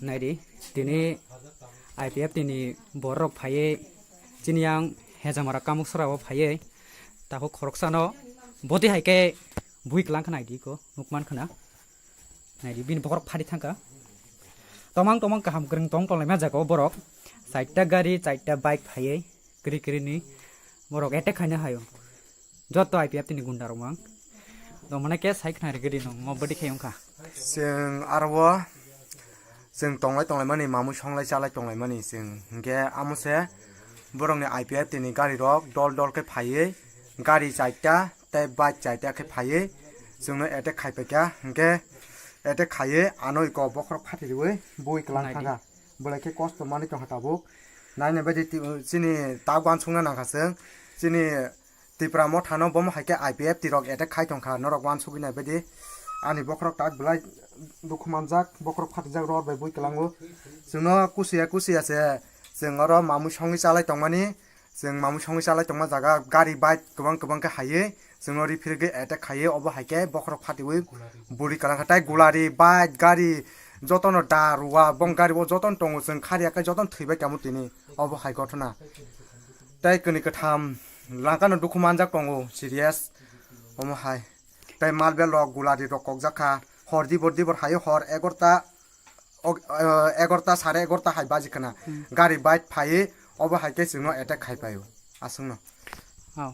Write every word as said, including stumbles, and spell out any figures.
Naidi, tini I P F T ni borok phaiwi chini yang Hejamara Kamuksora o phaiwi takhuk khoroksano boti hai khe bui kwlang khna naidi ko nukman khna. Naidi bini bokhorok phari thangkha. Tomang tomang kaham kwrwng tong tonglaima jaga o borok. Chaita gari, chaita bike phaiwi kwrwi kwrwi ni borok attack khaina haio. Joto I P F T ni gunda rok mang. Tongmane khe sai khna rigidi no mo bodi khai wngkha. Chwng aro o chwng tonglai tonglaimani, mamui songlai chalai tonglaimani chwng. Hinkhe amo se borokni I P F T ni gari rok dol dol khe phaiwi, gari chaita tei bike chaita khe phaiwi chwngno attack khai paikha. Hinkhe attack khaiwi ano iko bokhorok phati riwi bui kwlang Naidi. Thangkha. Belai khe kosto manwi tongkha tabuk. Naina baidi ti-, chini tak uansukna nangkha chwng. Chini Tipra mothano bomo hai khe I P F T rok attack khai tongkha, norok uansugwi nai baidi. Ani bokhorok tak belai dukhu manjak, bokhorok phatijak ror bai bui kwlango. Chwngno kusiya kusiya se chwng oro mamui songwi chalai tongmani, chwng mamui songwi chalai tongma jaga gari bike kwbang kwbang khe haiwi chwngno riphirigwi attack khaiwi, obo hai khe bokhorok phatiwi buri kwlangkha. Tai gulari bike gari jotono da rua bong gari o jotono tongo, chwng khariya khe jotono thwibai tamo tini, obo hai ghotona. Tei kwnwi kwtham langkano dukhu manjak tongo, serious. Omo hai. Tei malbel rok gulari rok kokjak kha. Hor dibor dibor hai hor egarota, og-, eh, egarota, sare egarota hai baji khna. Hmm. Gari bike phaiwi obo hai khe chwngno attack khai paio. Aswkno. Oh.